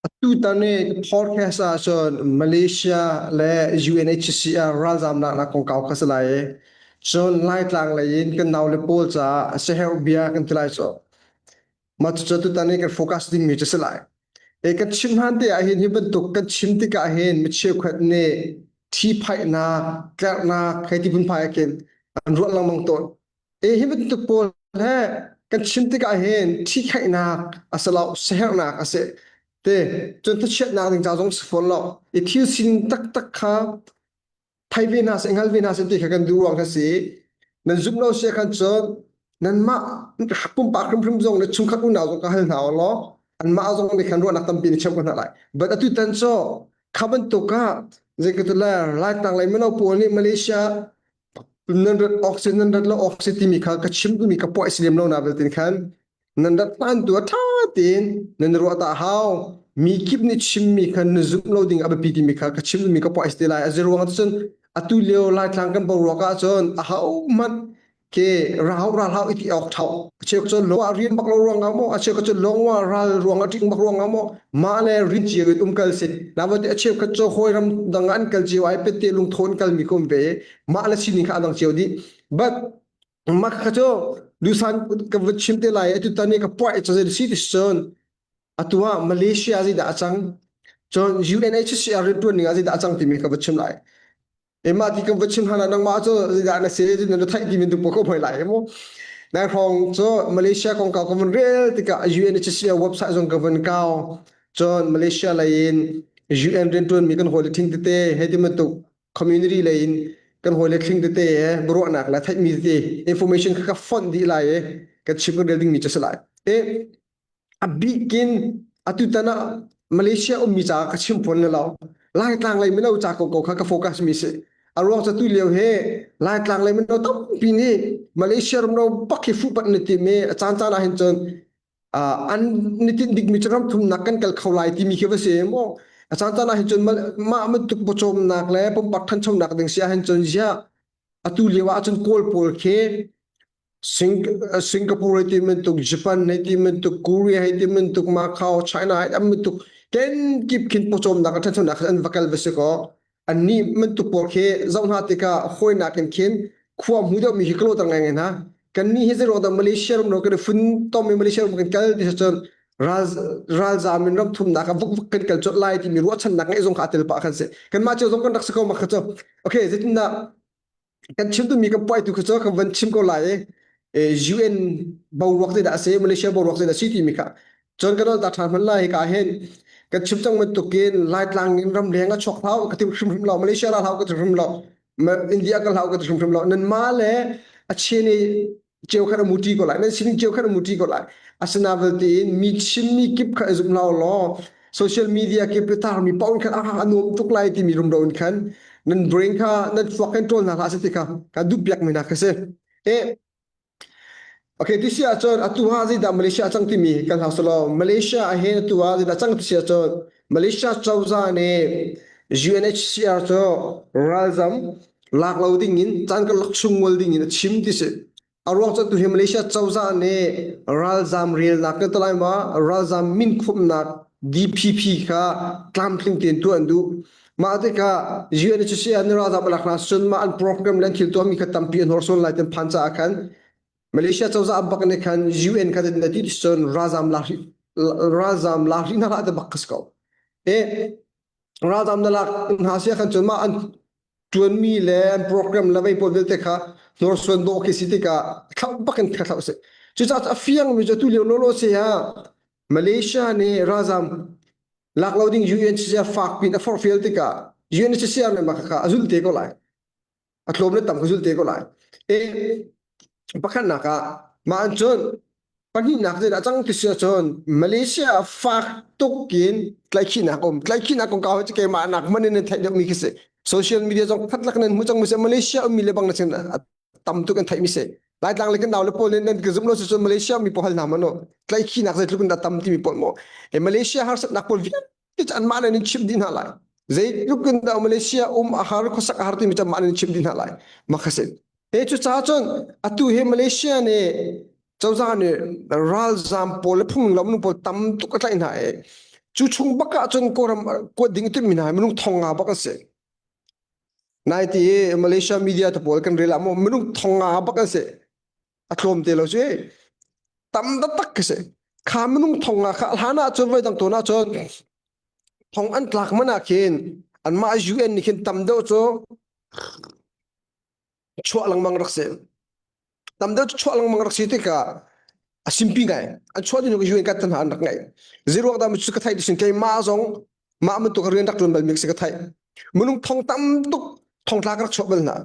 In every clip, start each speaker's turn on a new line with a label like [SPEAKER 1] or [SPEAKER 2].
[SPEAKER 1] Atutan i podcast ahcun Malaysia le UNHCR ralzamnak nak kongkau kha si lai i cun Laitlang lei in kan naule pawl caah siaherh bia kan ti lai cu. Mah cucu tutan i kan focus dingmi cu si lai. E kan chim hlan te ah hin hi bantuk kan chim tikah hin mi cheukhat nih ṭhiphaihnak, tlerhnak hei ti phunphai ah khin an ruah lengmang tawn. E hi bantuk pawl he kan chim tikah hin ṭhikhaihnak a si lo, siaherhnak a si. Te cun thachiatnak ding ca zong si fawn lo. I thil sining taktak kha thei ve hna seh, hngal ve hna seh ti kha kan duh ruang kha si. Nan zumh lo si khan cun nanmah pumpak hrimhrim zong le chungkhat unau zong ka hal hna law anmah zong nih khan ruahnak tampi na cheuh ko hna lai. But atu tan cu kha bantuk ah zeikatule Laitlang lei mino pawl nih Malaysia nan rat awk si nan rat lo awk si timi kha ka chim duhmi ka puai si lem lo na vel tin khan nan rat hlan tu a ṭha tein nan ruah ta hau mi kip nih chimmi kha na zumh lo ding a biapi timi kha ka chim duhmi ka puai si te lai a ziruang cun atu lio Laitlang kan boruak ah cun a ho hmanh ke rau ral hau iti awk thau a cheu cu lo ah rian bak lo ruang ah maw a cheu cu long wa ral ruang ah ṭing bak ruang ah maw mah le rin cio in um kal si na va ti a cheu khat cu hawi ram dang an kal cio ai pette lungthawn kal mi kum ve mah le sining kha adang cio dih but mah kha cu lusan ka va chim te lai atu tan i ka puai cu si ti cun atu ah Malaysia zeidah a cang cun UNHCR rianṭuan ning ah zeidah a cang timi ka va chim lai Emah ti kan va chim hlan ah nangmah cu zeidah na si ti na theih ti tu ko hoi lai mu. Nai hrawng cu Malaysia kongkau ka vun rel tikah UNHCR website zong ka vun kau. Cun Malaysia lei in UN rianṭuan mi kan hawi le thing tete he ti bantuk community lei in kan hawi le thling tete he ruahnak le theihmi tete information kha ka fonh dih lai i kan chim kan rel dingmi cu si lai. E A bikin atutan ah Malaysia ummi caah ka chim fawn lo. Laitlang lei mino ca ko ko kha ka focus mi si. A ruang cu tu lio he Laitlang lei mino tampi nih Malaysia ram ro bak hi fuh pat ni tim i a caan caan ah hin cun an ni tinh bikmi cu ram thumnak kan kal kho lai timi khi va si maw. A caan caan ah hin cun mah bantuk pawcawmnak le pumpak ṭhanchonak ding si ah hin cun ziah atu lio ah cun Kawl pawl khi Singapore hei ti bantuk, Japan hei ti bantuk, Korea hei ti bantuk, Macau, China hei an bantuk kenkip khin pawcawmnak a ṭhanchonak an va kal va si kaw annih bantuk pawl khi zoh hna tikah hawinak in khin khua hmu deuhmi khi ka lawhter ngaingai hna. Kannih hi zeiruang dah Malaysia ram kan i funtom i Malaysia ram kan kal ti cun ral ralzaam in ram thumnak ah vuk vuk kan kal colh lai timi ruahchannak ngeih zong kha a tel pah khan si. Kanmah cio zong kan rak si ko ma kha cu. Okay, zeitindah kan chim duhmi kan puai tu kha cu kan van chim ko lai i UN boruak zeidah a si Malaysia boruak zeidah a si timi kha cun kan ta ṭhan hman lai hika hin kan chim cang bantukin Laitlang in ramleng a chuak hlau ka ti hrimhrim lo Malaysia ra hlau ka ti hrimhrim lo India ka hlau ka ti hrimhrim lo nanmah le a chin i ceu khat a muti ko lai nan sining ceu khat a muti ko lai asina vialte in mi chimmi kip kha i zum lo law social media kip i tarmi paoh in khan ah a nuam tuk lai timi rumro in khan nan brain kha nan thluak kan ṭawl hna hlah si ti kha ka duh piak mi hna kha si e okay ti si ahcun atu ha zeidah Malaysia cang timi kan hau selaw Malaysia ah hin atu ah zeidah cang ti si ahcun Malaysia cozah nih UNHCR cu ralzam lak lo ding in caan karlak chung ngol ding in a chim ti si. A ruang cu tu hi Malaysia cozah nih ralzam relnak kan talai ma ralzam min khumnak DPP kha tlamtling tein tuah an duh. Mah tikah UNHCR nih ralzam a lak hna cun mah an program le an thil tuahmi kha tampi an horsuan lai ti phan caah khan Malaysia cozah bak nih khan UN kha na ti cun ralzam lak ralzam lak hna hlah te bak ka si ko. E ralzam na lak hna sia khan cun mah an ṭuanmi le an program le vei pawl vialte kha hnorsuan dawh khi si tikah thlauh bak in kha thlauh si. Cucaah a fiangmi cu atu lio lawlaw si ah Malaysia nih ralzam lak lo ding UNHCR fak pin a forhfial tikah UNHCR nih mah kha a zulh te ko lai. A tlawm le tam ka zulh te ko lai. E pakhatnak ah mah an cun Pahnihnak zeidah cang ti si ahcun Malaysia ah fak tuk in tlaihkhihnak um. Tlaihkhihnak kongkau hi cu keimah nak hmanh in nan theih deuhmi khi si. Social media zong khat lak nan hmu cang mi si. Malaysia ummi le bang na sin tam tuk an theihmi si. Laitlang le kan nau le pawl nih nan ka zumh lo si cun Malaysia mi pawl hal hna man u. Tlaihkhihnak zeitluk in dah tam timi pawl maw. E Malaysia harsatnak pawl vialte cu anmah nih nan chimh dih hna lai. Zeitluk in dah Malaysia um a har khuasak a har timi cu anmah nih nan chimh dih hna lai. Mah kha si. E cucaah cun atu hi Malaysia nih cozah nih ralzaam pawl le phunglam nu pawl tam tuk a tlaih hna i. Cu chung bak ah cun Kawlram kuat ding timmi hna hi minung thong nga bak an si. Nai ti i Malaysia media te pawl kan rel ah maw minung thong nga bak an si. A tlawm te lo cu tam taktak khi si. Kha minung thong nga kha hlan ah cun voi dang tawn ah cun thong an tlak man ah khin anmah UN nih khin tam deuh cu chuah lengmang rak si. Tam deuh cu chuah lengmang rak si tikah a simpi ngai. An chuah ding UN kat hna an rak ngai. Ziruak dah cu ka theih ti sin keimah zong mah bantuk rian rak ṭuan bal mi si ka theih. Minung thong tam tuk thongtla ka rak chuah bal hna.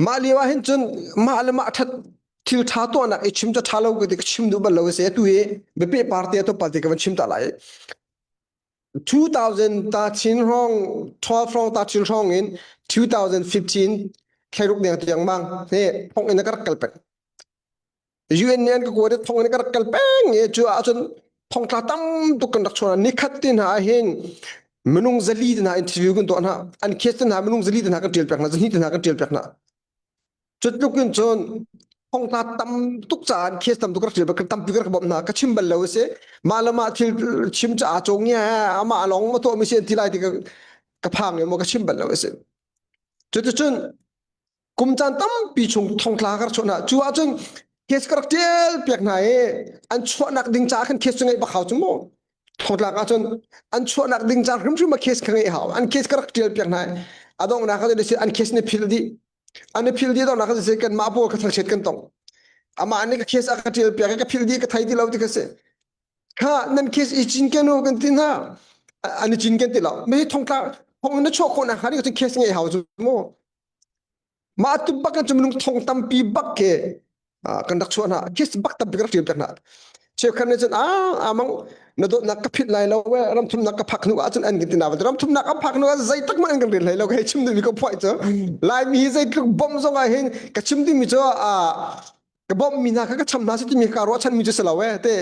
[SPEAKER 1] Mah lio ah hin cun mah le mah ṭhat thil ṭha tuahnak i chim cu ṭha lo ka ti ka chim duh bal lo a si. Atu hi biapeh parte to palte ka van chim ta lai. 2000 ta chin hrawng 12 hrawng ta chin hrawng in 2015 thlairuk deng tiang mang he thong in ka rak kal peng. UN nih an ka kuat i thong in ka rak kal peng i cu ahcun thongtla tam tuk kan rak chuah nikhat te hna ah hin minung zali te hna interview kan tuah hna an case te hna minung zali te hna kan tial pek hna zahnih te hna kan tial pek hna cutluk in cun thongtla tam tuk caah an case tam tuk rak tial pek tampi ka rak bawmh hna ka chim bal lo a si mah le mah thil chim ca aa cawng nge amah lawng ma tuah mi si an ti lai ti ka ka phang maw ka chim bal lo a si cuticun kum caan tampi chung thongtla ka rak chuah hna cu ahcun case ka rak tial piak hna i an chuahnak ding caah khan case cu ngeih bak hau cu mu thongtlak ahcun an chuahnak ding ca hrimhrim a case ka ngeih hau an case ka rak tial piak hna i a donghnak ah an case ni phil dih an i phil dih donghnak ah kan mah pawl ka thangchiat kan tong amah nih ka case a ka tial piak i ka phil dih ka thei ti lo ti ka si kha nan case i cinken u kan ti hna an i cinken ti lo mi thongtla thong na chuah khawh nak hnga ding case ngeih hau cu mu Mah tu bak cu minung thong tampi bak ke kan rak chuah hna. Kiss bak tampi kan rak ṭial piak hna. Cheukhat nih cun ah amang na dawtnak ka phit lai lo we ram thumnak ka phak hnu ahcun an kan ti na ram thumnak a phak hnu ah zei tak man kan rel hlei lo ka hei chim duhmi ka phuai cu Laimi hi zeitluk bom zong ah hin ka chim dingmi cu ka bawmhmi hna kha ka cham hna si timi ka ruahchanmi cu si lo e te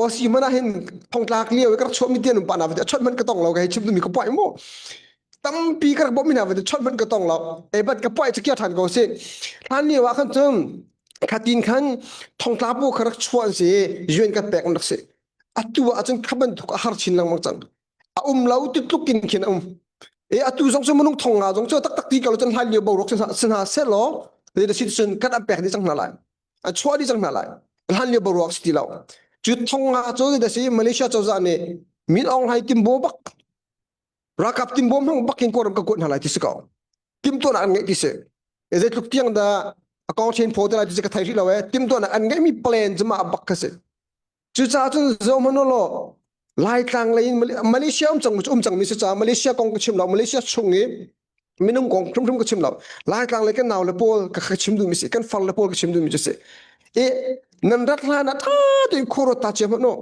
[SPEAKER 1] osi man ah hin thongtlak lio i ka rak chuahmi tian um pa na vate chawt man ka tong lo ka hei chim duhmi ka puai mu tampi ka rak bawmhmi hna vate chawt man ka tong lo e bat ka puai chu kia than ko si hlan lio ah khan cun khatin khan thongtla bu kha rak chuah an si UN ka pek an rak si atu ah cun kha bantuk a har chin lengmang cang a um lo ti tluk in khin a um e atu zong cu minung thong nga zong cu taktak ti ko cun hlan lio boruak si hna seh law leadership cun kan an pek dih cang hna lai an chuah dih cang hna lai hlan lio boruak si ti lo cu thong nga cu da si Malaysia cozah nih Min Aung Hlaing timbo bak ralkap timbo hmang bak in kawlram ka kuat hna lai ti si ko timtuahnak an ngeih ti si e zeitluk tiang dah a kong chen phaw te lai ti si ka thei rih lo e timtuahnak an ngeihmi plan cu mah bak kha si Cucaah cun zohhmanh u law Laitlang lei in Malaysia um cang um cangmi si caah Malaysia kong ka chim lo Malaysia chung i minung kong hrimhrim ka chim lo Laitlang lei kan nau le pawl ka ka chim duhmi si kan far le pawl ka chim duhmi cu si i nan rat hlan ah ṭha tein khuaruat ta cia hmanh u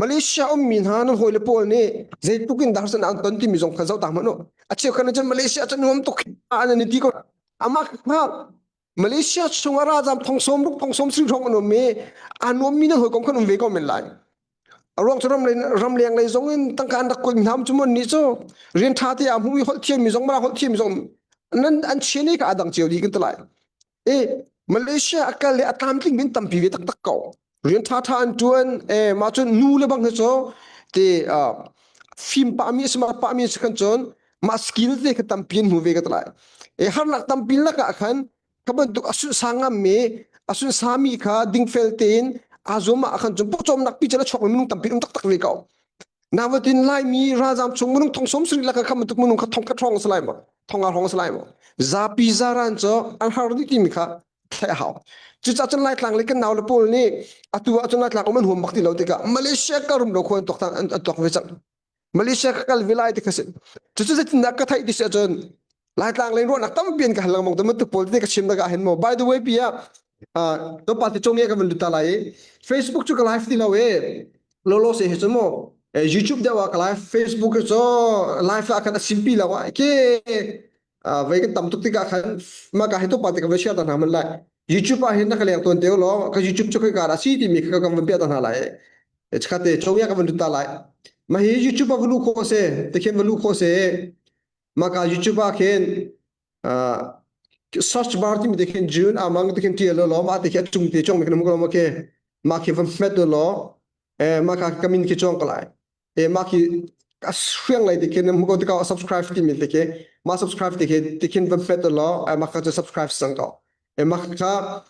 [SPEAKER 1] Malaysia ummi hna nan hawi le pawl nih zeitluk in dah san an ton timi zong kha zoh ta hmanh u a cheukhat nih cun Malaysia cu nuam tuk an i ti ko amah kha Malaysia chungah ralzam thong sawm ruk thong sawm sri hrawng an um i aa nuammi nan hawikom khan um ve ko men lai. A ruang cu ramleng lei zong in tangka an rak kuat mi hna um cu mon nih cu rian ṭha te aa hmu i holh thiammi zong mara holh thiammi zong nan an chian i ka a dang cio dih kan ti lai. I Malaysia a kal i a tlamtling min tampi ve taktak ko. Rian ṭha ṭha an ṭuan e mah cun nu le bang hi cu ti fim pahmi a si ma pahmi a si khan cun mah skill te kha tampi an hmu ve ka ti lai. E harnak tampi lakah khan kha bantuk a sunsa ngammi a sunsami kha dingfel tein aa zuam ah khan cun pawcawmnak pi cu a chuak mi minung tampi um taktak ve ko. Nawatin Laimi ralzam chung minung thong som sari laka kha bantuk minung kha thong khat hrawng a si lai maw? Thong nga hrawng a si lai maw? Zapi zaran cu an har dih timi kha thlaih a hau. Cucaah cun Laitlang le kan nau le pawl nih atu ah cun Laitlang um an huam bak ti lo tikah Malaysia ka rum lo khua an tuak an tuak ve cang. Malaysia ka kal ve lai ti kha si. Cucu zeitindah ka theih ti si ahcun Laitlang lei ruahnak tampi an ka hal lengmang te pawl te ka chim nak ah hin maw by the way pi ah to pa ti cung ka van lut ta lai i Facebook cu ka live ti lo e lolo se hi cu mu YouTube deuh ah ka live Facebook cu live ah khan a simpi lo ah ke vei kan tam tuk tikah khan mah ka hi to pa te ka va share ta hna man lai YouTube ah hin na ka leng tawn te law ka YouTube cu kai ka ra si timi kha ka van piah ta hna lai Chakate chawia ka van lut ta lai. Mah hi YouTube ah va lu khawh se, te khin va lu khawh se. Mah ka YouTube ah khin search bar timi te khin June amang te khin tial law mah te khi a cung te chong mi khin mu ko ke. Mah khi va hmet law eh mah ka ka min khi chong ko lai. E mah khi a hriang lei ti khin mu ko tikah subscribe timi ti khi mah subscribe ti khi ti khin van pet law mah kha cu subscribe sang ko. E mah kha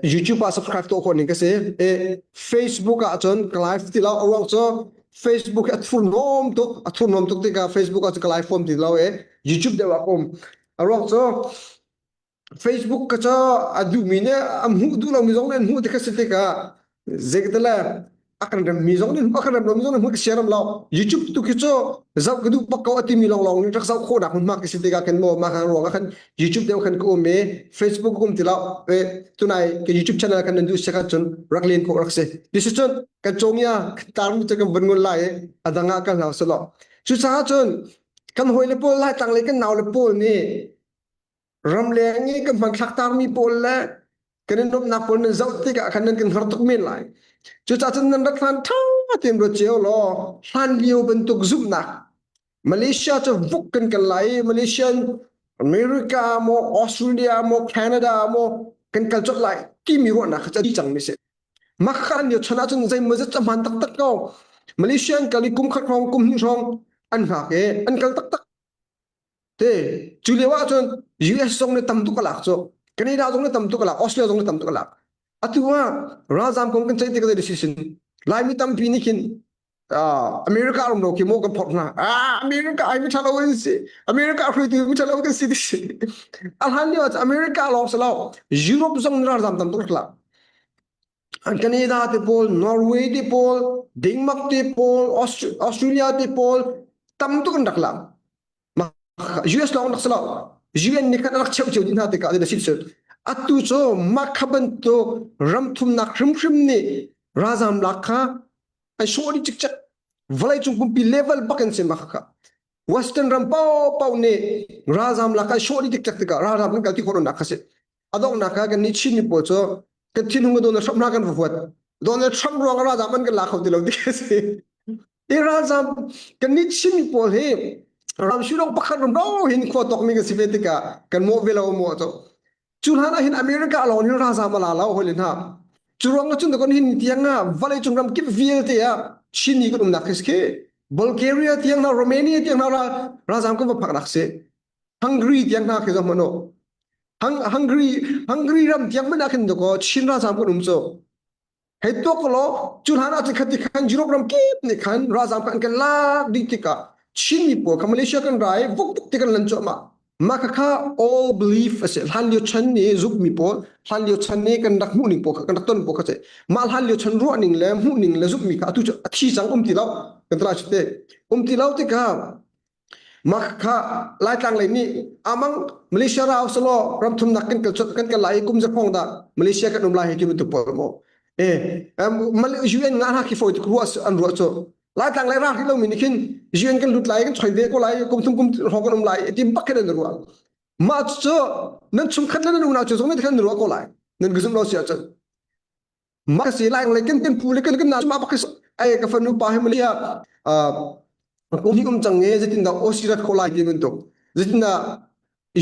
[SPEAKER 1] YouTube ah subscribe to khawh ning ka si. E Facebook ah cun ka live ti lo a ruang cu Facebook a thurhnawm tuk a thurhnawm tuk tikah Facebook ah cun ka live form ti lo e YouTube deuh ah ka um. A ruang cu Facebook ka cu a duhmi nih a hmuh duh lomi zong nih an hmuh ti kha si tikah zeikatile a kan remmi zong nih a kan rem lomi zong nih hmuh ka siaram lo. YouTube tu khi cu zoh ka duh bak ko a timi lawnglawng nih rak zoh khawhnak hmunhma ka si tikah khin maw mah kha ruang ah khan YouTube deuh khan ka um i Facebook ka um ti lo. E tunai ka YouTube channel khan nan duh si kha cun rak len khawh rak si. This cun kan cawmia kan tarmi cu kan vun ngun lai i a dang ah kan hlau selaw. Cucaah cun kan hawile pawl Laitlang le kan naule pawl nih Ramleng i kan hmanthlak tarmi pawl le kan i nuamhnak pawl nan zoh tikah khan nan kan hngar tuk men lai. Cucaah cun nan rak hlan ṭha tein ruat cio law hlan lio bantuk zumhnak Malaysia cu vuk kan kal lai i Malaysia America maw Australia maw Canada maw kan kal colh lai timi ruahnak kha cu a dih cangmi si. Makha an lio chan ahcun zeimawzat cu a hmaan taktak ko. Malaysia an kal i kum khat hrawng kum hnih hrawng an hngak i an kal taktak. Te cu lio ah cun US zong nih tam tuk a lak cu Canada zong nih tam tuk a lak Australia zong nih tam tuk a lak atu ah ralzam kong kan ceih tik ah decision Laimi tampi nih khin America ram lo khi maw kan phorh hna ah America ai mi ṭha lo an si America hruaitu mi ṭha lo kan si ti si a hlan lio ah America lawng si lo Europe zong nih ralzam tam tuk lak Canada te pawl Norway te pawl Denmark te pawl Australia te pawl tam tuk an rak lak US lawng rak si lo. UN nih khan a rak cheuh cio dih hna tikah a si atu cu mah kha bantuk ram thumnak hrimhrim nih ralzam lak kha an sawh dih cikcek vawleicung pumpi level bak in si mah kha Western ram paohpaoh nih ralzam lak an sawh dih cikcek tikah ralzam kan kal ti khawh lonak kha si a donghnak ah kan nih Chin mi pawl cu kan thinhung Donald Trump hna kan va huat Donald Trump ruang ah ralzam an kan la kho ti lo ti a si i ralzam kan nih Chin mi pawl hi ram sulong pakhat ram ro hin khua tokmi kan si ve tikah kan mawh ve lo maw cu cu hlan ah hin America lawng hin ralzam a la lo hoi le hna cu ruang ah cun kan hin tiang ah vawlei cung ram kip vialte ah Chin mi kan umnak khi si Bulgaria tiang hna Romania tiang hna ralzam kan va phaknak si Hungary tiang hna khi zoh hmanh u Hungary Hungary ram tiang hmanh ah khin dakaw Chin ralzam kan um cu hei tuak law cu hlan ah cun khati khan Europe ram kip nih khan ralzam kan kan lak dih tikah Chin mi pawl kha Malaysia kan ra i vuk vuk ti kan lan cuahmah mah khakha all belief a si hlan lio chan nih zuk mi pawl hlan lio chan nih kan rak hmuh ning pawl kha kan rak ton pawl kha si mah hlan lio chan ruah ning le hmuh ning le zuk mi kha atu cu a thi cang um ti lo kan tla te um ti lo tikah Mah kha Laitlang lei nih amang Malaysia ra usalaw ram thumnak kan kal kan kal lai kum zakhong dah Malaysia kan um lai hi ti bantuk pawl maw eh UN nga hna khi foi tuk ruah an ruah cu Laitlang lei ra hrih lomi nih khin UN kan lut lai kan choi ve ko lai kum thum kum hrawng kan um lai ti bak khin an ruah mah cu nan chungkhat le nan unau cu zong nih khan nan ruah ko lai nan ka zumh lo si ahcun Mah si lai le kan kan pu le kan kan na mah bak ai ka fanu pa hi malia kum hi um cang e zeitin dah Australia kho lai ti bantuk zeitin dah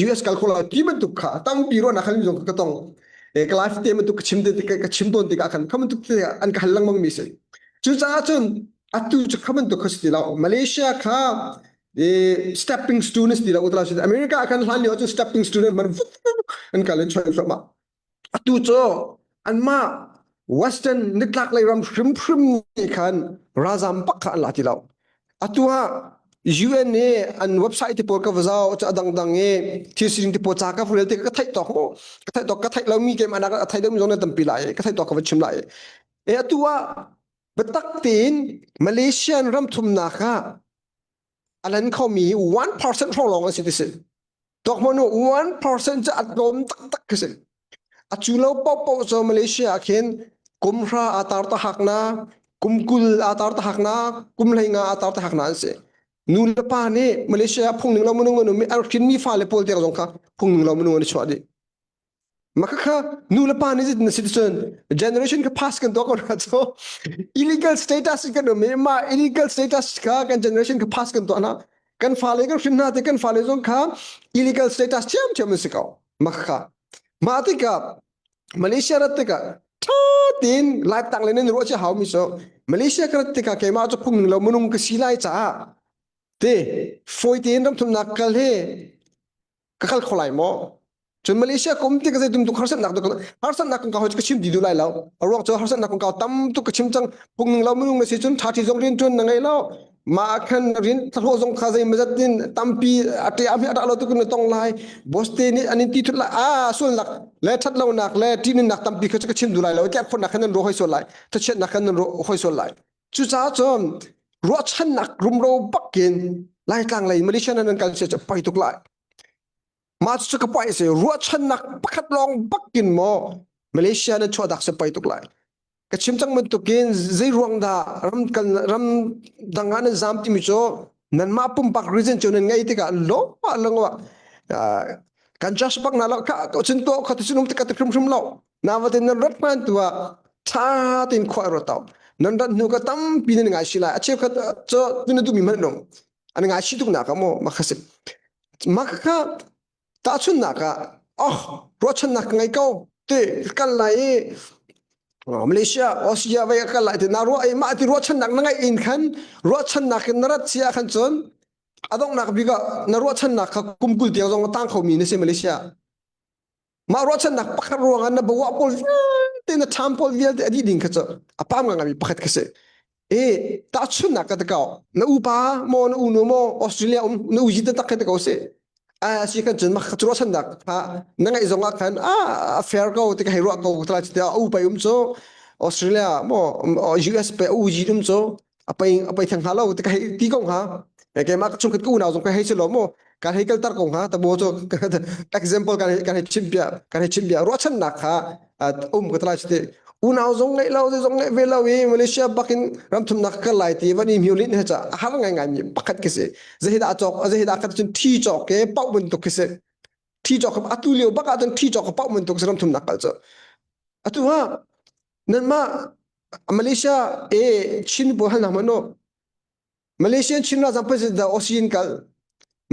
[SPEAKER 1] US kal kho lai ti bantuk kha tampi ruahnak khan zong ka tong e ka life te bantuk ka chim te ka chim tawn tikah khan kha bantuk te an ka hal lengmang mi si cucaah cun atu cu kha bantuk kha si ti lo Malaysia kha e stepping stone si ti lo utla si America khan hlan lio cu stepping stone man an kal in choi thluahmah Atu cu anmah Western nitlaklei ram hrimhrim nih khan ralzam bak kha an la ti lo. Atu ah UN nih an website te pawl ka va zau cu a dangdang i thil sining te pawl ca ka rel tik ka theih tawk mu ka theih tawk ka theih lomi keimah nak a thei deuhmi zong nan tampi lai ka theih tawk ka va chim lai e atu ah biatak tein Malaysian ram thumnak ah a lan khomi 1% hrawng lawng an si ti si. Tuak hmanh u 1% cu a tlawm taktak khi si. A cu lo paohpaoh cu Malaysia ah khin kum hra aa tar ta hak na, kum 20 aa tar ta hak na, kum 15 aa tar ta hak na an si. Nu le pa nih Malaysia ah phung ning lo minung an um i an hrinmi fale pawl tiang zong kha phung ning lo minung an i chuah dih. Mah kha nu le pa nih zeitin na si cun generation kha pass kan tuah ko hna cu illegal status kan um i mah illegal status kha kan generation kha pass kan tuah hna kan fale kan hrin hna te kan fale zong kha illegal status ṭhiamṭhiam an si ko mah kha mah tikah Malaysia rat tikah ṭha tein live tang le nan ruah cia hau mi cu. Malaysia ka rat tikah keimah cu phung ning lo minung ka si lai caah te fawi tein ramthumnak kal hi ka kal kho lai maw? Cun Malaysia ka um tik zeitum tuk harsatnak tuk harsatnak kong ka chim ti duh lai lo. A ruang cu harsatnak kong kau tam tuk ka chim cang. Phung ning lo minung na si cun ṭha zong rian ṭuan na ngei lo. Mah khan rian thlahlawh zong kha zei mazat in tampi a ṭe a hme lo tuk na tong lai. Boss te nih an in ti thut lai. Ah sualnak le ṭhat lonak le ṭihnak tampi kha ka chim duh lai lo. Tlekphornak khan nan ro hoi sual lai. Thachiatnak khan nan ro hoi sual lai. Cucaah cun ruahchannak rumro bakin Laitlang lei Malaysia nan kal sia cu poi tuk lai. Mah cu ka poi si ruahchannak pakhat lawng bakin maw Malaysia nan chuah dak si poi tuk lai. Ka chim cang bantukin zei ruang dah ram kan ram dang ah nan zam timi cu nanmah pumpak reason cu nan ngei tikah lo ah lang ah kan just bak na lo kha cun to kha tu um ka hrim hrim lo na va tin nan rat hman tu ah tha tin khwa ro tau nan rat hnu ka tampi nan ngai si lai a cheu khat cho tu na du mi man nong an ngai si tuk na ka mo ma kha si ma kha tahchunnak ah oh ruahchannak ka ngei ko ti kal lai i Malaysia Australia vai kal lai ti na ruah i mah ti ruahchannak na ngeih in khan ruahchannak in na rat sia khan cun a donghnak bik ah na ruahchannak kha kum 20 tiang zong a tang khomi na si Malaysia mah ruahchannak pakhat ruangah na bawa pawl vialte na ṭham pawl vialte a dih ding kha cu a pam ngangai pakhat kha si e tahchunnak ka tikau na upa maw na unu maw Australia um na uji te tak kha te ko si a si kan cun mah cu ruahchannak kha na ngaih zong ah khan a a fair ko ti ka hei ruah ko tla ti a u pai um cu Australia maw US pe uji um cu a pei a pei thang hnga lo ti ka hei ti ko hnga keimah ka chungkhat ka unau zong ka hei si lo mu kan hei kaltar ko hnga tabo cu example kan kan hei chim bia kan hei chim bia ruahchannak kha um ka tlai ti unau zong ngeih lo zong ngeih ve lo i Malaysia bakin ramthumnak kal lai ti van i miulin he cha a har ngai ngai mi pakhat khi si zehidah cawk zehidah khat cun thi cawk ke pau bantuk khi si thi cawk atu lio bak ah cun thi cawk pau bantuk si ramthumnak kal cu atu ha nanmah Malaysia e Chin pawl hal hna hmanh u Malaysian Chin ralzam president Austin kal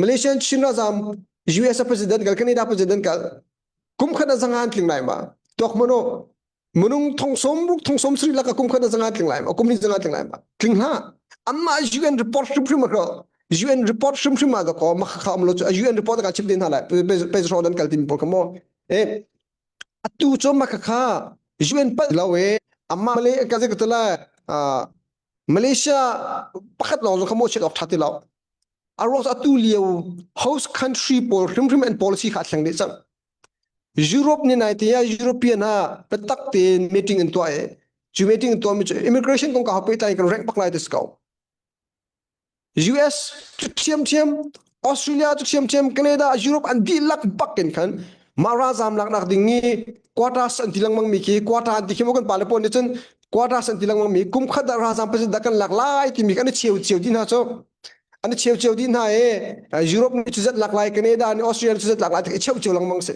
[SPEAKER 1] Malaysian Chin ralzam US president kal Canada president kal kum khat a zangan tling lai ma tuak hmanh u minung thong som ruk thong som sri laka kum khat a zangan tling lai ma kum ni zangan tling lai ma tling hlah amma UN report hrim hrim ma UN report hrim hrim ma da ko ma kha um lo chu UN report ka chim din hna lai pe pe dan kal tim pawl ka mo e atu cu ma kha UN pal lo e amma le ka ze ka la Malaysia pakhat lawng zong kha mo chet awk tha ti lo a ruang atu lio host country pawl hrimhrim an policy kha thleng dih cang Europe ni nai te ah European ah biatak tein meeting in tuah e cu meeting in tuah mi cu immigration kong ka pehtlai kan rank bak lai ti ko US cu ṭhiamṭhiam, Australia cu ṭhiamṭhiam, Canada, Europe an dihlak bak in khan mah ralzaam laknak ding i quotas an ti lengmang mi khi quota an ti khi maw kan pale pawl nih cun quotas an ti lengmang mi kum khat ah ralzaam president dah kan lak lai timi kan i cheu cio dih hna cu an i cheu cio dih hna i Europe nih cu zat lak lai Canada nih Australia nih cu zat lak lai ti i cheu cio lengmang si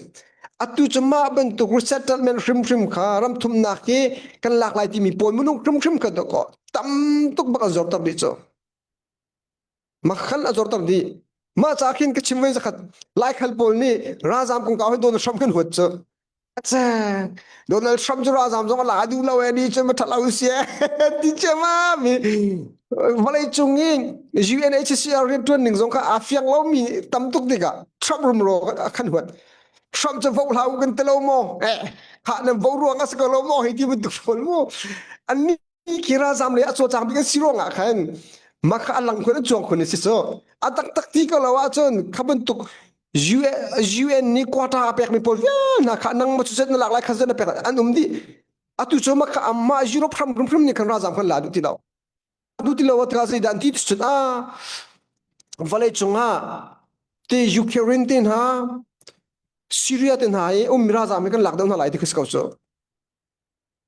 [SPEAKER 1] atu cu mah bantuk resettlement hrimhrim kha ram thumnak hi kan lak lai timi pawl minung hrimhrim kha dawkaw tam tuk bak an zorter dih cu Makhal a zorter dih. Mah ca khin ka chim ve zakhat Laikhal pawl nih ralzam kongkau hi Donald Trump kan huat cu. Ace Donald Trump cu ralzam zong a la duh lo e ni cu ma that lo si e ti che ma mi vawlei cung i UNHCR riantuan ning zong kha aa fiang lo mi tam tuk tikah Trump rumro a khan huat. Trump cu vo hlah u kan ti lo maw? Eh, ha nan vo ruang a si ko lo maw? Hei ti bantuk pawl mu. An khi ralzam le a cawlcang bik an si ruangah khan mah kha a lang khun an cuang khun si cu a taktak ti ko lo ahcun kha bantuk UN nih quota a pekmi pawl vial hna kha nang ma cu na lak lai kha na pek an um dih atu cu mah kha amah Europe hram hrim nih khan ralzam khan la duh ti lo duh ti lo a zei dan ti cun a vawlei cungah te Ukraine te hna Syria te hna i um ralzam hi kan lak deuh hna lai ti khi si ko cu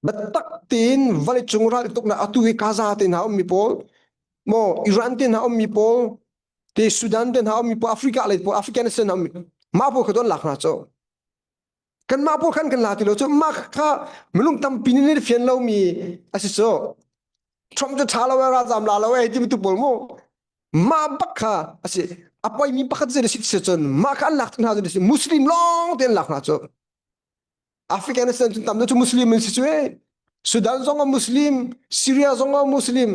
[SPEAKER 1] Biatak tein vawleicung ral tuknak atu hi Gaza te hna ummi pawl maw Iran te hna ummi pawl te Sudan te hna ummi pawl Africa lei pawl Afghanistan hna ummi mah pawl kha don lak hna cu kan mah pawl khan kan la ti lo cu mah kha minung tampi nih fian lomi a si cu Trump cu ṭha lo e ralzam la lo e ti tu pawl mu mah bak kha a si a poimi pakhat zei si si cun mah kha an lak hna cu si Muslim lawng te an lak hna cu Afghanistan cu tam cu Muslim an si cu e. Sudan zong ah Muslim, Syria zong ah Muslim,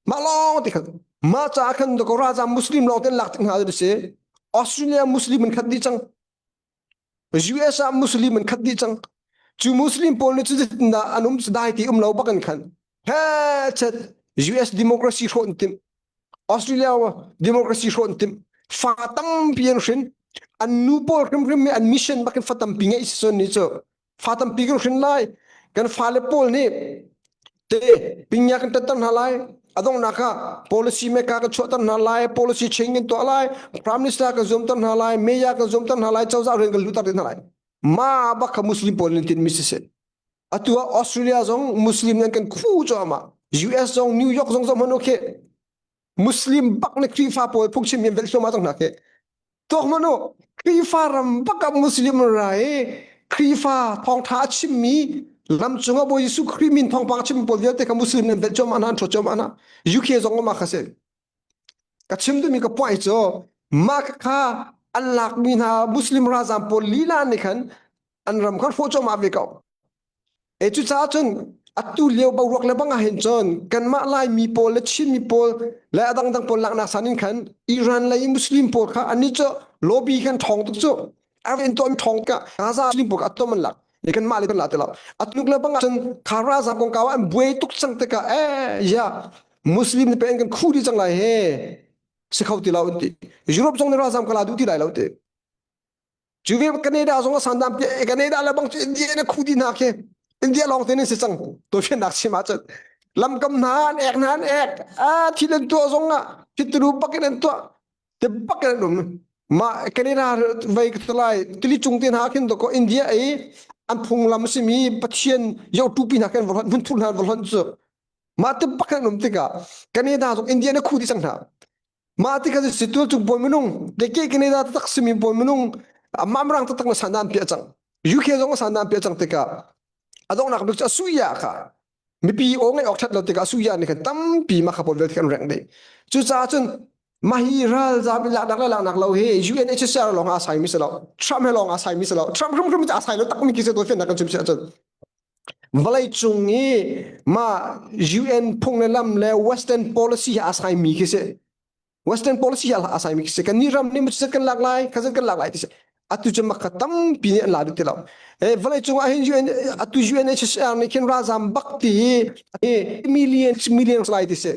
[SPEAKER 1] mah lawng te khan mah caah khan dakaw ralzam Muslim lawng te an lak tik hna cu si. Australia Muslim an khat dih cang. US ah Muslim an khat dih cang. Cu Muslim pawl nih cu zeitindah an um dai ti um lo bak an khan. He chet US democracy hrawh an timh. Australia democracy hrawh an timh. Fa tampi an hrin. An nu pawl hrimhrim nih an mission bak in fa tampi ngeih si cun ni cu fa tampi kan hrin lai kan fale pawl nih te pingya kan tatter hna lai adongnak ah policy maker kan chuahter hna lai policy change kan tuah lai prime minister kan zuamter hna lai mayor kan zuamter hna lai cozah rian kan lutter hna lai ma bak kha muslim pawl nin tin mi si se atu ah Australia zong muslim nan kan khu cuahmah US zong New York zong zong hman okay Muslim bak le Khrihfa pawl phungchim in velh thluahmah cang hna khi. Tuak hmanh u, Khrihfa ram bak ah Muslim ra i Khrihfa thawngṭha a chimmi lam cungah Bawi Jesuh Khrih min thawngpang a chimmi pawl vialte kha Muslim nan velh cuahmah hna, an ṭhuat cuahmah hna. UK zong um ah kha si. Ka chim duhmi ka puai cu mah kha an lakmi hna Muslim ralzaam pawl lila nih khan an ram kha hrawh cuahmah ve ko. E cucaah cun atu lio boruak le bang ah hin cun kanmah Laimi pawl le Chinmi pawl le a dangdang pawl laknak san in khan Iran lei Muslim pawl kha annih cu lobby khan ṭhawng tuk cu an tuahmi ṭhawng ka Gaza Muslim pawl kha a tom an lak e kanmah le kan la ti lo atuk le bang ah cun kha Gaza kongkau ah an buai tuk cang tikah e ya Muslim nih pe an kan khu dih cang lai he si kho ti lo an ti Europe zong nih ralzam ka la duh ti lai lo ti Cu ve Canada zong a sandam Canada le bang cu India na khu di hna khi India lawng te nan si cang to fiannak chim ahcun lamkam hna an ek hna an ek a thil an tuah zong ah thitulu bak in an tuah te bak in an um ma Canada vei ka lai tili cung te hna khin to ko India i an phunglam simi Pathian yo tupi hna kan vorhon hun thur hna vorhon cu ma te bak in an um tikah Canada zong India na khu di cang hna Mah tikah situl cung bawi minung keke Canada taktak simi bawi minung amah mirang taktak na san an piah cang. UK zong san an piah cang tikah a donghnak bik cu a suya kha mipi aw ngeih awk that lo tikah suya nih khan tampi mah kha pawl vialte kan rengh dih. Cucaah cun mah hi ralzam in laknak le laknak lo hi UNHCR lawng aa sai mi si lo Trump he lawng aa sai mi si lo Trump hrimhrim cu aa sai lo tak mi khi si to fiannak kan chim si ahcun vawlei cung i mah UN phung le lam le Western policy he aa saimi khi si. Western policy he aa saimi khi si. Kan nih ram nih maw kan lak lai, kha kan lak lai ti si. Atu cu mak kha tampi nih an la duh ti lo. Eh, vawlei cung ah hin UN atu UNHCR nih khin ralzam bak ti hi million million lai ti si.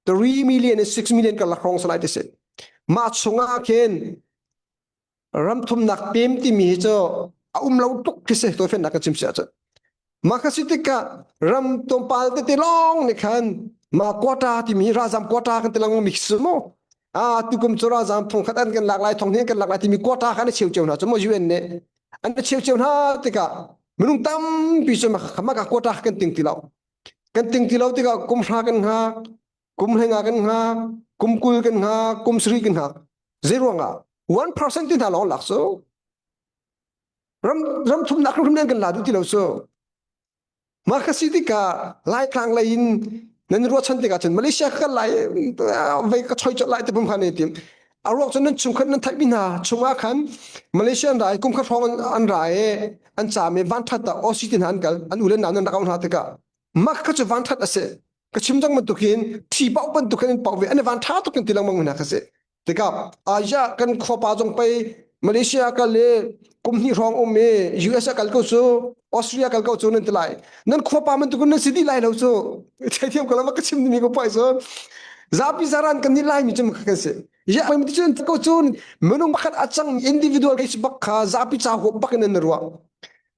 [SPEAKER 1] 3 million and 6 million karlak hrawng lai ti si. Mah chungah khin ram thumnak pem timi hi cu a um lo tuk khi si tawifennak ka chim si ahcun mah kha si tikah ram tlawmpal tete lawng nih khan mah quota timi ralzam quota kan ti lengmang mi khi si mu a tukum cu ralzam thong khat an kan lak lai thong hnih an kan lak lai timi quota kha an cheu cio hna cu mu UN nih an cheu cio hna tikah minung tampi cu mah ka quota kan ting ti lo kan ting ti lo tikah kum hra kan hngak kum hlenga kan hngak kum 20 kan hngak kum 70 kan hngak zei ruangah 1% ti hna lawng lak cu ram ram thumnak ram nan kan la duh ti lo cu mah kha si tikah laitlang lei in nan ruahchan tikah cun Malaysia ka kal lai vei ka choi chot lai te pum khan ne tim a ruak cun nan chungkhat nan theih mi hna chungah khan Malaysia an ra i kum khat hrawng an ra i an caam i van that ah Aussie ti hna an kal an u le nau nan rak hna tikah mah kha cu van that a si ka chim cang bantukin thi pau bantuk in pau ve an van tha tuk in ti lengmang hna kha si tikah Asia kan khuapa zong pei Malaysia kal le kum hnih hrawng um i US kal ko cu Australia kal ko cu nan ti lai nan khuapa bantuk nan si dih lai lo cu theithiam ko lo ka chim mi ko pai cu zapi zaran kan ni lai mi cu kan si ya pei ti cun ko cun minung pakhat a cang individual case bak kha zapi ca huap bak in nan ruah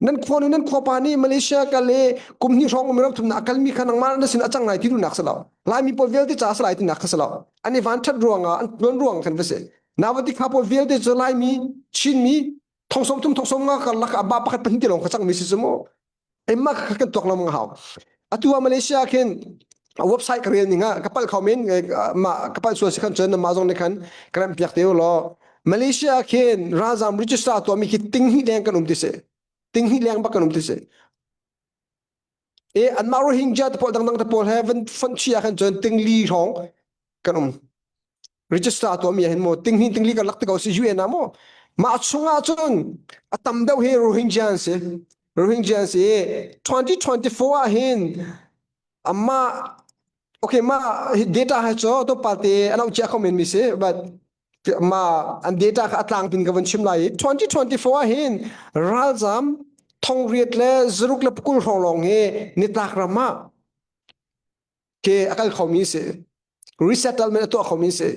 [SPEAKER 1] nan khua nu nan khuapa nih Malaysia kal le kum hnih hrawng um ram thumnak a kalmi kha nangmah na sin a cang lai ti duhnak si lo Laimi pawl vialte ca si lai tinak kha si lo an i van that ruangah an tuan ruang khan va si nawati kha pawl vialte cu Laimi Chinmi thong som thum thong som nga karlak ah ba pakhat pahnih ti lawng kha cangmi si cu mu emma kha kan tuak lo hau atu ah Malaysia khin website ka rel ning ah ka pal kho men ma ka pal sual si khan cun ma zong nih khan ka rem piak te law Malaysia khin ralzam register tuahmi khi ting hnih leng kan um ti si ting hnih leng bak kan um ti si e anmah Rohingya te pawl dangdang te pawl he van fonh chia khan cun ting li hrawng kan um register tuahmi ah hin maw ting hnih ting li kan lak ti ko si UN ah maw mah chungah cun a tam deuh hi Rohingya an si. Rohingya an si. 2024 ah hin amah okay ma data hi cu to palte an auh chia kho men mi si but ma an data kha a tlang pin ka van chim lai i 2024 ah hin ralzam thongriat le zaruk le pukul hrawng lawng hi nitlak ram ah ke a kal khomi si resettlement a tuah khomi si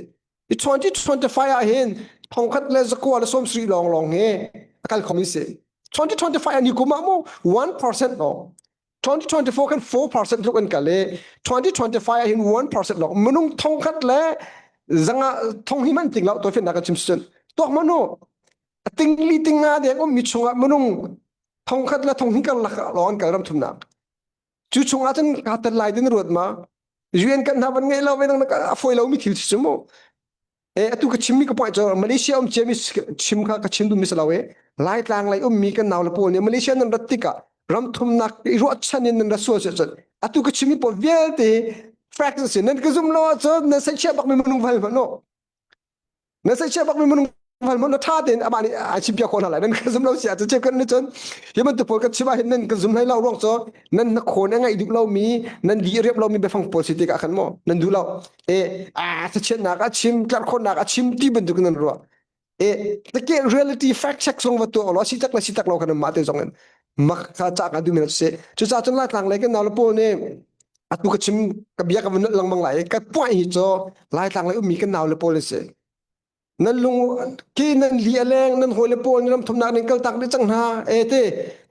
[SPEAKER 1] i 2025 ah hin thongkhat le zakua le sawmsarih lawng lawng hi a kal khomi si 2025 ah ni kum ah mu 1% lawng 2024 kan 4% tluk an kal i 2025 ah hin 1% lawng minung thongkhat le zanga thong hi man ting lo to fian nak chim sun tuak manu ting li ting nga deng um mi chungah minung thongkhat le thong hi kar lak lawng an kal ram thumnak Cu chungah cun kaa tel lai tin ruat ma? UN kan hna van ngeih lo ve nang a fawi lomi thil si cu mu. E atu ka chimmi ka point cu Malaysia um ciami chim kha ka chim duhmi si lo e. Laitlang lei ummi kan nau le pawl nih Malaysia nan rat tikah ram thumnak i ruahchan in nan rat sual si cun atu ka chimmi pawl vialte fact si nan ka zum lo ahcun nan saihchiah bakmi minung val hmanh u. Na saihchiah bakmi minung val hmanh na ṭha tein amah nih ai chimpiak khawh hna lai. Nan ka zum lo si ahcun cheukhat nih cun hi bantuk pawl ka chim ahhin nan ka zum hlei lo ruang cu nan na khawn a ngaih duh lomi nan di riap lomi biafang pawl si tikah khan maw nan duh lo. E a thlachiatnak a chim tlerhkhawnnak a chim ti bantuk in nan ruah. E take reality fact check zong va tuah law si tak le si tak lo khan mah te zong in mak kha ca ka duhmi si. Cucaah cun Laitlang lei kan nau le pawl nih atu ka chim ka bia ka vun lengmang lai ka point hi cu Laitlang lei ummi kan nau le pawl si. Nan lung ki nan li a leng nan hawi le pawl ram thumnak nan kal tak dih cang hna e te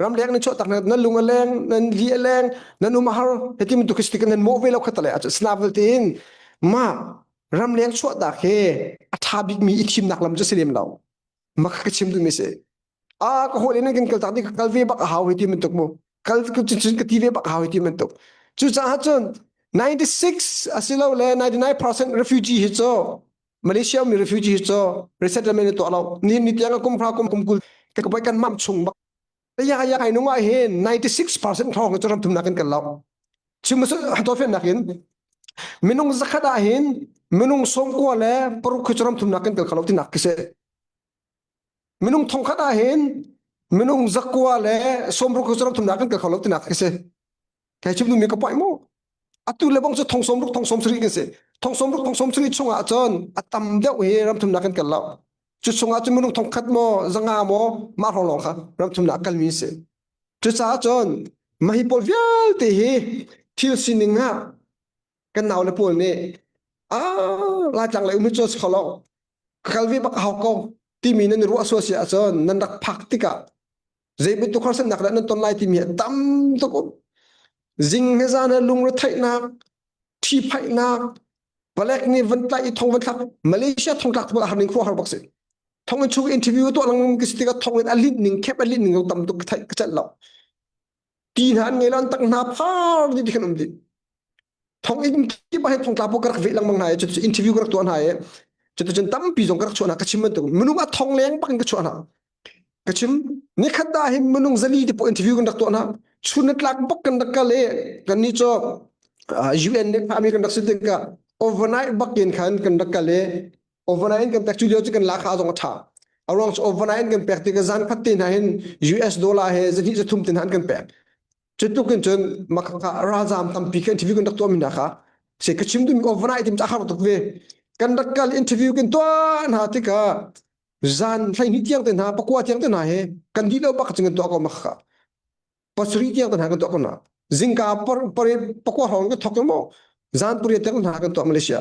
[SPEAKER 1] ram leng nan chuah tak hna nan lung a leng nan li a leng nan um a har heti bantuk khi nan mawh ve lo kha tale snavel tein ma ram leng chuah tak hi a tha bikmi i thimnak lam cu si lem lo mak ka chim duhmi si a ka hawi le kan kal tak ding ka kal ve bak a hau hi ti bantuk mu kal cun ka ti ve bak a hau hi ti bantuk cucaah cun 96 asilole 99% refugee hi cu Malaysia mi refugee hi cu resettlement tuah lo ni ni tiang kum hra kum kum kul ka bai kan mam chung bak ya ya kai nung ah hin 96% thong cu ram thumnak in kan lo chim to fen nak in minung zakhat ah hin minung sawmkua le paruk khi cu ram thumnak kan kal kho lo tinak khi si Minung thongkhat ah hin minung zakua le sawmruk cu ram thumnak kan kal kho lo tinak khi si. Kai chim duhmi ka point mu. Atu le bang cu thong sawmruk thong sawm sarih kan si. Thong sawmruk thong sawm sarih chungah cun a tam deuh hi ram thumnak kan kal lo. Cu chungah cun minung thongkhat maw zanga maw mah hrawng lawng kha ram thumnak kalmi si. Cucaah cun mah hi pawl vialte hi thil sining ah kan nau le pawl nih ah Laitlang lei um hi cu si kho lo ka kal ve bak a hau ko timi nan i ruah sual si ahcun nan rak phak tikah zei bantuk harsatnak dah nan ton lai timi a tam tuk um zing he zan he lungretheihnak ṭhiphaihnak palek nih van tlaih i thong van thlak Malaysia thongtlak tu har ning khua har bak si thong in chung interview tuah lengmang ki si tikah thong in a linh ning khep a linh ning tam tuk ka theih ka celh lo ti hna an ngei lo an tak hna phar ti khan um dih thonginn kip ah hin thongtla pawl ka rak veh lengmang hna i cucu interview ka rak tuah hna i cuticun tampi zong ka rak chuah hna ka chim bantuk minung a thong leng bak in ka chuah hna ka chim nikhat dah hin minung zali te pawl interview kan rak tuah hna chun tlak bak kan rak kal i kan ni cu UN nih phami kan rak si tikah overnight bak in khan kan rak kal i overnight in kan pek cu lio cu kan lakha zong a tha a ruang cu overnight in kan pek tikah zan khat te hna hin US dollar he zahnih zathum te hna an kan pek cu tluk in cun makha ralzam tampi kha interview kan rak tuah mi hna kha se ka chim duhmi overnight tim a har tuk ve kan rak kal interview kan tuah hna tikah zan 12 tiang te hna pakua tiang te hna he kan dih lo bak cun kan tuah ko makha pasarih tiang te hna kan tuah ko hna zingka par pare pakua hrawng kan thok mo zan pariat tiang hna kan tuah Malaysia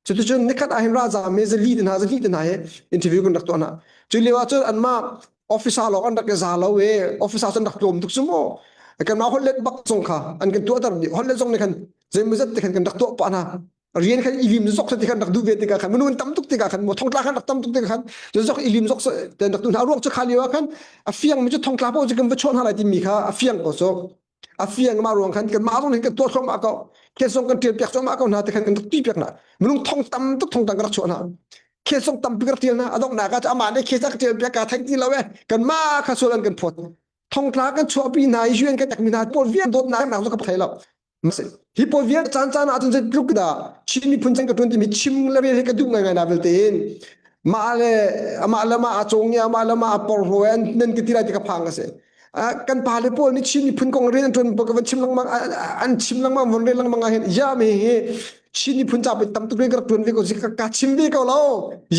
[SPEAKER 1] Cuticun nikhat ah hin ralzaam he zali te hna zahnih te hna he interview kan rak tuah hna. Cu lio ah cun anmah officer lawng an rak i za lo i officer cu an rak tlawm tuk cu mu. Kanmah holh let bak zong kha an kan tuahter dih. Holh let zong nih khan zeimawzat te khan kan rak tuah pah hna. Rian khan i lim zok ti khan rak duh ve tikah khan minung an tam tuk tikah khan thongtla khan rak tam tuk tikah khan zok i lim zok te rak duh hna. Ruak cu kha lio ah khan a fiang mi cu thongtla paoh cu kan va chuah hna lai timi kha a fiang ko cu. A fiang mah ruang khan kan mah zong hin kan tuah thluahmah ko khet zong kan tial piak thluahmah ko hna te khan kan rak ti piak hna minung thong tam tuk thong tang ka rak chuah hna khet zong tampi ka rak tial hna a donghnak ah amah nih khet a ka tial piak ka theih ti lo e kan mah kha sual an kan phawt thongtla kan chuahpi hna i UN kan takmi hna pawl vial dawtnak nak zong ka thei lo hi pawl vial caan caan ah cun zeitluk dah Chin miphun can ka tuan timi chim le rel hi ka duh ngaingai na vialte in mah le amah le mah a cawng i amah le mah a porhlaw nan ka ti lai ti ka phang ka si. Kan pa le pawl nih Chin miphun kong rian an ṭuan ka van chim lengmang an chim lengmang von rel lengmang ah hin ya mi hi Chin miphun ca tam tuk rian ka rak ṭuan ve ko si ka chim ve ko lo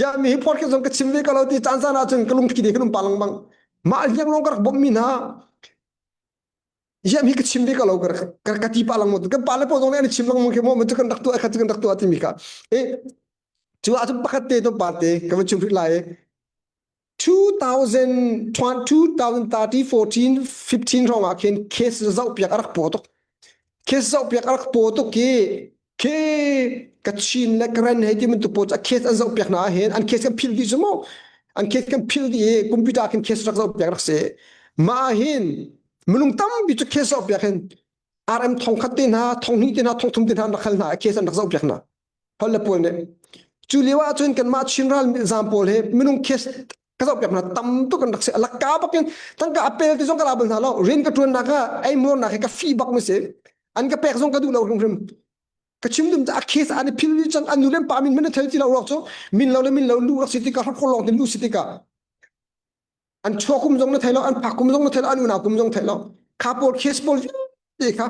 [SPEAKER 1] ya mi hi podcast zong ka chim ve ko lo ti caan caan ah cun ka lungthli te kan um pa lengmang mah liang lawng ka rak bawmh mi hna ya mi ka chim ve ko lo ka ka ti pa lengmang kan pa le pawl zong nih an chim lengmang khi mo cu kan rak tuah kha cu kan rak tuah timi kha e cu ah cun pakhat te to pa te ka van chim hrih lai 2030, 14, 15 hrawng ah khin case zoh piak a rak paw tuk. Case zoh piak a rak paw tuk i khi Kachin le Karen hei ti bantuk pawl cu a case an zoh piak hna ahhin an case kan phil dih cu mu. An case kan phil dih i computer khin case rak zoh piak rak si. Mah ahhin minung tampi cu case zoh piak hin RM thongkhat te hna, thonghnih te hna, thongthum te hna an rak hal hna, case an rak zoh piak hna. Hol le pawl nih cu lio ah cun kanmah Chin ral zaam pawl hi minung case ka zoh piak hna tam tuk an rak si lakka bak in tangka a pel ti zong ka la bal hna lo rian ka tuannak ah ei muarnak hi ka fi bak mi si an ka pek zong ka duh lo hrimhrim ka chim dum a case an i phil ni cang an nu le pa min man thel ti lo ruak cu min lo le min lo lu rak si tikah hrok lawng tin lu si tikah an chuah kum zong na thei lo an phak kum zong na thei lo an unau kum zong thei lo kha pawl case pawl vialte kha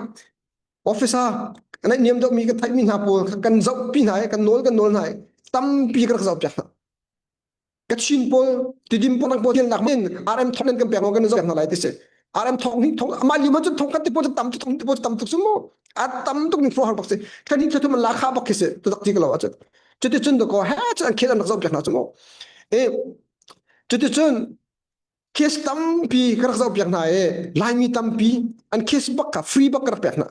[SPEAKER 1] officer kan niam deuh mi ka theih mi hna pawl kha kan zoh pi hna i kan nawl kan nawl hna i tampi ka rak zoh piak hna Kachin pawl tidim pawl pawl nak min RM thong kan pek kan zoh hna lai ti si RM thong hi thong amah liu man cu thong kan ti pawl tam thong ti pawl tam tuk su mu a tam tuk ni fo har bak si kan hi thum la kha bak khi si tu tak ti ka lo a chu cuti cun do ko he chu an khet an rak zoh piak hna chu mu e Cuticun case tampi ka rak zohpiak hna i Laimi tampi an case bak kha free bak ka rak pek hna.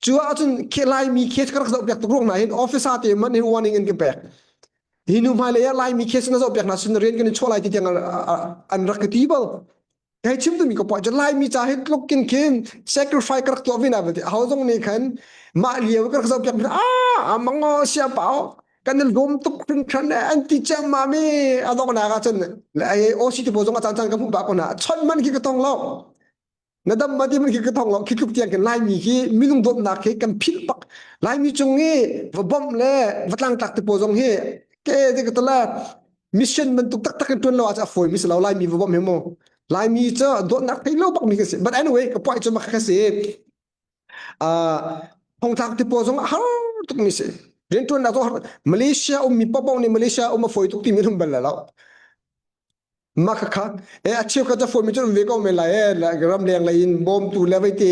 [SPEAKER 1] Cu ahcun Laimi case ka rak zohpiak tuk ruang hna hin officer te man hin warning in ka pek. Hi nu hmailei ah Laimi case na zohpiak hna sin rian kan in chuah lai ti tiang an rak ka ti bal. Hei chim tumi ka poi cu Laimi ca hi tluk kin khin sacrifice ka rak tuah ve na ti ho zong nih khan mah lio ka rak zoh piak ah amango sia pao kan i lawm tuk hringhran an ti ciam ma mi a donghnak ah cun ai OC ti pawl zong a caan caan ka hmuh ba ko na chon man khi ka tong lo na dam ma ti man khi ka tong lo khi tluk tiang khin Laimi hi minung dawtnak hi kan philh bak Laimi cung i va bawmh le va tlangtlak ti pawl zong hi ke te ka tala mission bantuk taktak in tuan lo ah a fawi mi si lo Laimi va bawmh hi mu Laimi cu dawtnak thei lo bak mi ka si but anyway ka point cu mak ka si thongtlak ti pawl zong a har tuk mi si riantuannak zong Malaysia um mi paoh nih Malaysia um a fawi tuk ti mi an um bal lo Mah khakha e a cheukhat cu fawi mi cu um ve ko men lai e ram leng lei in bawmtu le vei te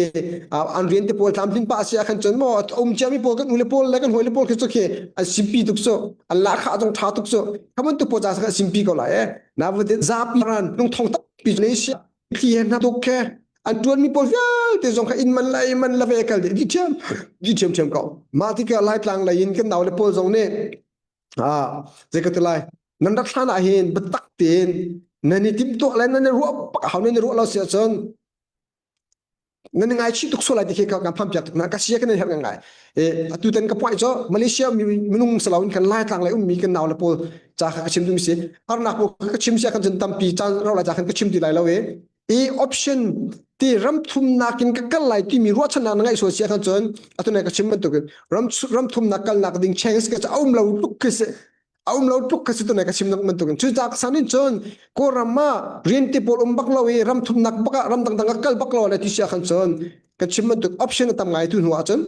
[SPEAKER 1] an rian te pawl tlamtlin pah si ah khan cun maw um cia mi pawl kan u le pawl le kan hawi le pawl khi cu khi an simpi tuk cu an lahkhah zong tha tuk cu khaman tu pawl ca an simpi ko lai e na va zapi ran lung thong tampi Malaysia thli he hna tuk khe an tuan mi pawl vialte zong kha inn man la man la ve kal di thiam di thiam thiam ko mah tikah Laitlang lei in kan nau le pawl zong nih Ah, zei ka ti lai? Nan rak hlan ah hin biatak tein nan i timhtuah le nan i ruah bak a hau nan i ruah lo si ahcun nan i ngaichih tuk sual lai ti khi ka kan phan piak tuk na ka sia kan i herh ngai. E atu tan ka point cu Malaysia mi minung salo in kan Laitlang lei ummi kan nau le pawl ca kha ka chim ding si. Harnak pawl ka chim sia kan cun tampi caan ro lai ca khan ka chim ti lai lo e. I option ti ram thumnak in ka kal lai timi ruahchannak na ngeih sual sia khan cun atu nai ka chim bantukin ram ram thumnak kalnak ding chance ka a um lo tuk khi si a um lo tuk khi si tu nai ka chim bantukin cu cak san in cun Kawlram ah rian te pawl um bak lo i ram thumnak bak ah ram dangdang ah kal bak lo le ti sia khan cun ka chim bantuk option a tam ngai tu hnu ah cun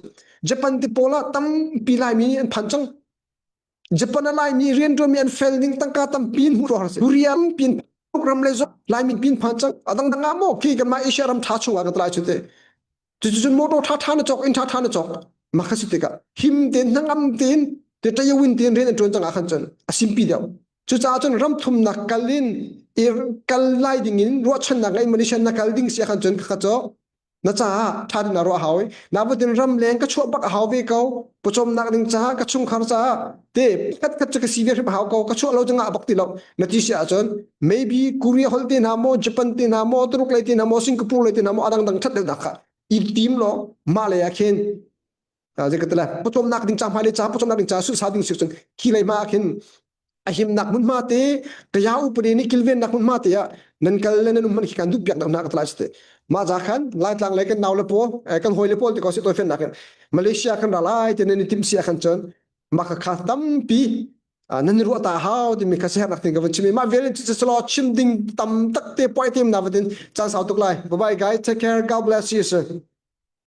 [SPEAKER 1] Japan te pawl ah tampi laimi nih an phan cang Japan a Laimi rianṭuanmi an fel ning tangka tampi in hmuh ruang si. Korean pin ram le zong Laimi pin phan cang adang dang ah maw khi kanmah Asia ram ṭha chung ah ka tlai chu te. Cucu motor ṭha ṭha na cawk inn ṭha ṭha na cawk mah kha si tikah him tein hnangam tein te ṭayawin tein rian an ṭuan cang ah khan cun a simpi deuh. Cucaah cun ram thumnak kal in kal lai ding in ruahchannak ngei Malaysia na kal ding si ah khan cun khakha cawk na caah ṭha ding na ruah a hau i navutin ram leng ka chuah bak a hau ve ko pawcawmnak ding caah ka chungkhar caah te pakhat khat cu ka si ve hrim a hau ko ka chuah lo cu ngah bak ti lo na ti si ahcun maybe Korea holh te hna maw Japan te hna maw Turuk lei te hna maw Singapore lei te hna maw adang dang ṭhat deuhnak kha i tim law mah lei ah khin zei ka ti lai pawcawmnak ding ca hmailei ca pawcawmnak ding ca sulsa ding si cun khi lei hma ah khin a himnak hmunhma te kaya upadi nih kilvennak hmunhma te ah nan kal le nan um hman khi kan duh piak nak ka tlai te ma za khan laitlang le kan nau le pawl kan hoi le pawl te ko si toi fen nak Malaysia kan ra lai te nan i tim sia khan cun maka kha tampi. Nan ruah ta hau timi kha siaherhnak tin ka van chim i mah vial in cu selaw chim ding tam tak te poi tim na vatin caan sau tuk lai. Bye bye guys, take care, God bless you. Sir.